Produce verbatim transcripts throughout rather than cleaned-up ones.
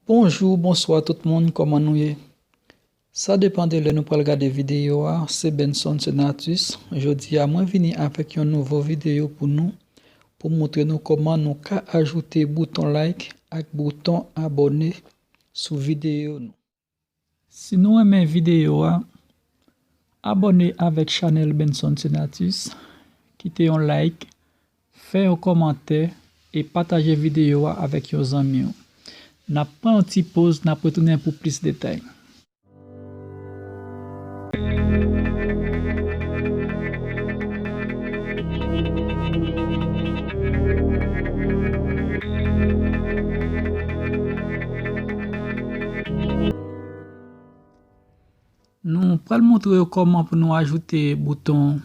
Bonjou, bonswa tout moun, kòman nou ye? Sa depann de lè nou pral gade videyo a, se Benson Senatus. Jodi a, mwen vini avèk yon nouvo videyo pou nou, pou montre nou kòman nou ka ajoute bouton like ak bouton abòne sou videyo nou. Si nou renmen videyo a, abòne avèk chanèl Benson Senatus, kite yon like, fè yon kòmantè e pataje videyo a avèk yon zanmi w. N ap pran yon ti poz, n ap retounen pou plis detay. Nou pral montre w kòman pou nou ajoute bouton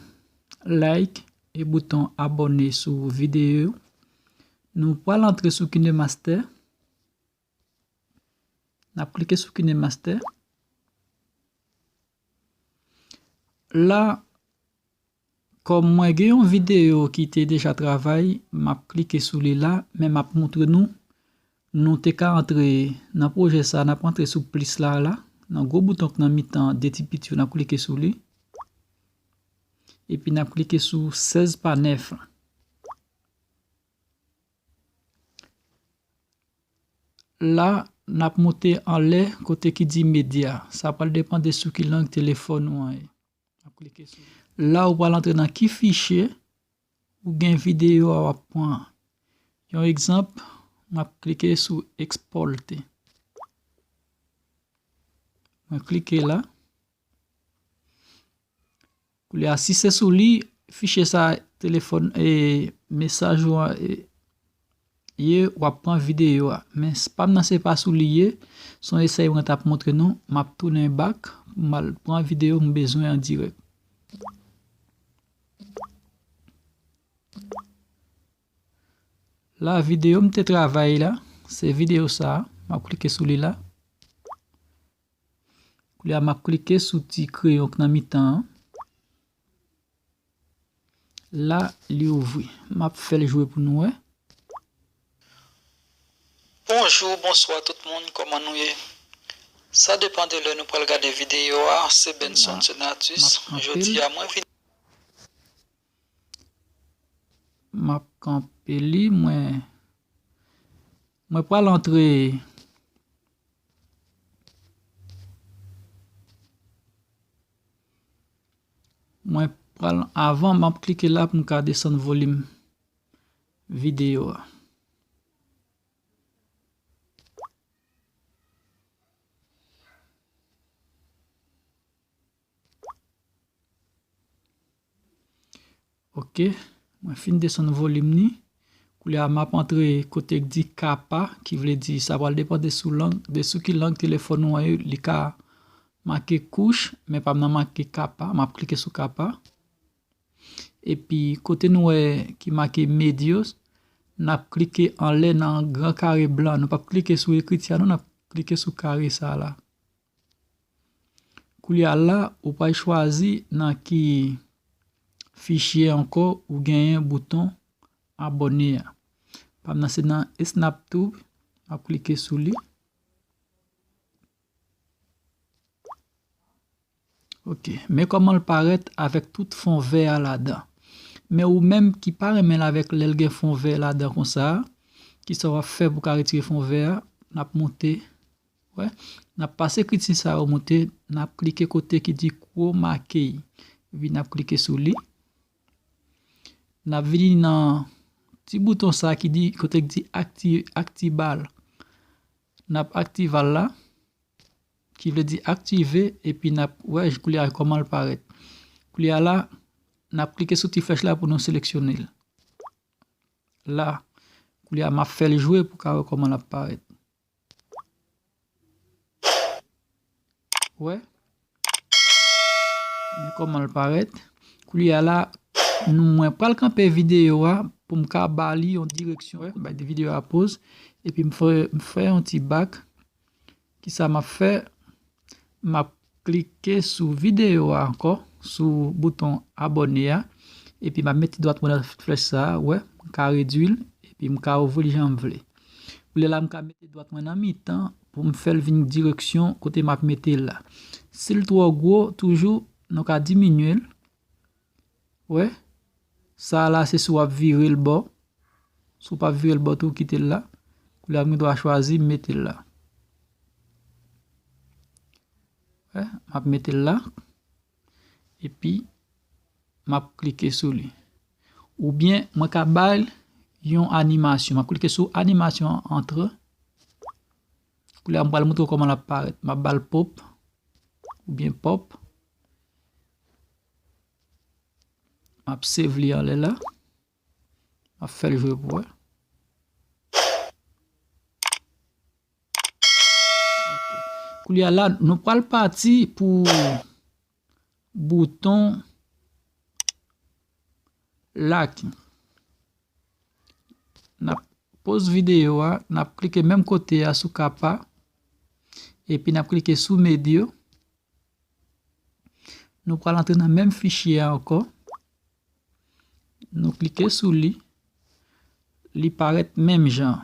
like e bouton abòne sou videyo. Nou pral antre sou KineMaster. N ap klike sou KineMaster. La, kòm mwen gen yon videyo ki te deja travay, m ap klike sou li la, men m ap montre nou, nou te ka antre nan pwojè sa, n ap antre sou plis la, la, nan gwo bouton k nan mitan de ti pit yo, n ap klike sou li. Epi n ap klike sou sèz pa nèf la. La, n ap monte anlè kote ki di medya. Sa pral depann de sou ki lang telefòn ou an ye. N ap klike sou. La, ou pral antre nan ki fichye ou gen videyo a w ap pran. Yon egzanp, m ap klike sou ekspòte. Mwen klike la. Koulye a, si se sou li, fichye sa, telefòn, e, mesaj ou an, e, ye, w ap pran videyo a. Men s-, pa m nan se pa sou li ye, se yon esèy mwen t ap montre nou, m ap tounen back, m al pran videyo m bezwen an dirèk. La, videyo m te travay la, se videyo sa a, m ap klike sou li la. Koulye a, m ap klike sou ti kreyon k nan mitan an. La, li ouvri. M ap fè l jwe pou nou wè. Bonjou, bonswa tout moun, kòman nou ye? Sa depann de lè nou pral gade videyo a, se Benson Senatus. Jodi a, mwen vin M ap kanpe li, mwen, mwen pral antre. Mwen pral, avan m ap klike la pou m ka desann volim videyo a. Ok, mwen fin desann volim ni. Koulye a m ap antre kote k di kapa, ki vle di sa pral depann de sou lang, de sou ki lang telefòn ou an ye, li ka make kouch, men pa m nan make kapa, m ap klike sou kapa. Epi kote nou wè ki make medios, n ap klike anlè nan gran kare blan. Nou p ap klike sou ekriti a non, n ap klike sou kare sa la. Koulye a la, ou pral chwazi nan ki fichye ankò ou genyen bouton abòne a. Pa m nan se nan SnapTube, m ap klike sou li. Ok, men kòman l parèt avèk tout fon vè a ladan. Men ou menm ki pa renmen l avèk lè l gen fon vè ladan konsa, kisa w ap fè pou w ka retire fon vè a? N ap monte. Wè, n ap pase ekriti sa yo monte, n ap klike kote ki di chroma key. Epi n ap klike sou li. N ap vini nan ti bouton sa ki di, kote ki di akti-, aktiva l. N ap aktiva l la, ki vle di aktive, epi n ap wè koulye a kòman l parèt. Koulye a la, n ap klike sou ti flèch la pou nou seleksyone l. La, koulye a m ap fè l jwe pou w ka wè kòman l ap parèt. Wè. Men kòman l parèt. Koulye a la, nou, mwen pral kanpe videyo a pou m ka ba li yon direksyon. Wè, bay videyo a poz. Epi m fè, m fè yon ti back. Kisa m ap fè? M ap klike sou videyo a ankò, sou bouton abòne a. Epi m ap met ti dwat mwen nan flèch sa a, wè, m ka redwi l, epi m ka ouvri l jan m vle. Koulye la, m ka mete dwat mwen nan mitan pou m fè l vin direksyon kote m ap mete l la. Si l twò gwo, toujou, nou ka diminye l. Wè? Sa a la, se si w ap vire l bò. Si w p ap vire l bò tou, kite l la. Koulye a, m gen dwa chwazi, m mete l la. Wè? M ap mete l la. Epi, m ap klike sou li. Oubyen, mwen ka ba l yon animasyon. M ap klike sou animasyon antre. Koulye a, m pral montre w kòman l ap parèt. M ap ba l pop oubyen pop. M ap save li anlè la. M ap fè l jwe pou wè. Ok. Koulye a la, nou pral pati pou bouton like. N ap poz videyo a, n ap klike menm kote a sou kapa, epi n ap klike sou medyo. Nou pral antre nan menm fichye a ankò. Nou klike sou li. Li parèt menm jan.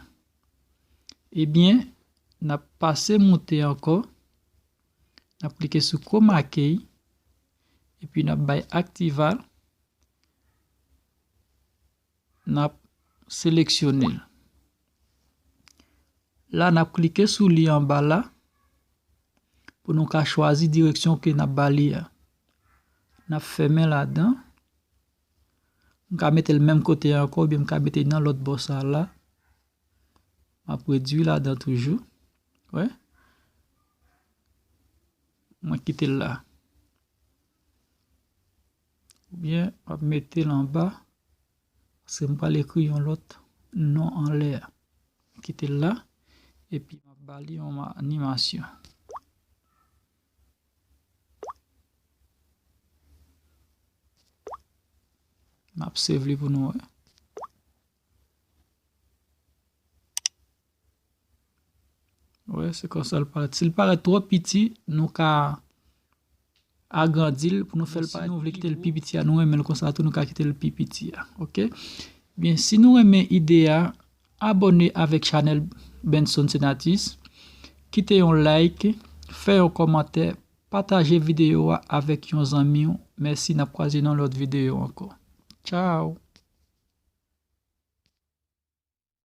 Ebyen, n ap pase moute ankò. N ap klike sou chroma key. Epi n ap bay aktive l. N ap seleksyone l. La, n ap klike sou li anba la pou nou ka chwazi direksyon ke n ap ba li a. N ap fèmen ladan. M ka mete l menm kote a ankò, oubyen m ka mete l nan lòt bò sa a la. M ap redui ladan toujou. Wè. Mwen kite l la. Oubyen, m ap mete l anba. Paske m pral ekri yon lòt non anlè a. Kite l la. Epi, m ap ba li yon ma-, animasyon. M ap save li pou nou wè. Wè, se konsa l parèt. Si l parèt twò piti, nou ka agrandi l pou nou fè l parèt. Si nou vle kite l pi piti a, nou renmen l konsa tou, nou ka kite l pi piti a. Ok? Byen, si nou renmen ide a, abòne avèk chanèl Benson Senatus, kite yon like, fè yon kòmantè, pataje videyo a avèk yon zanmi w. Mèsi, n ap kwaze nan lòt videyo ankò. Tchao!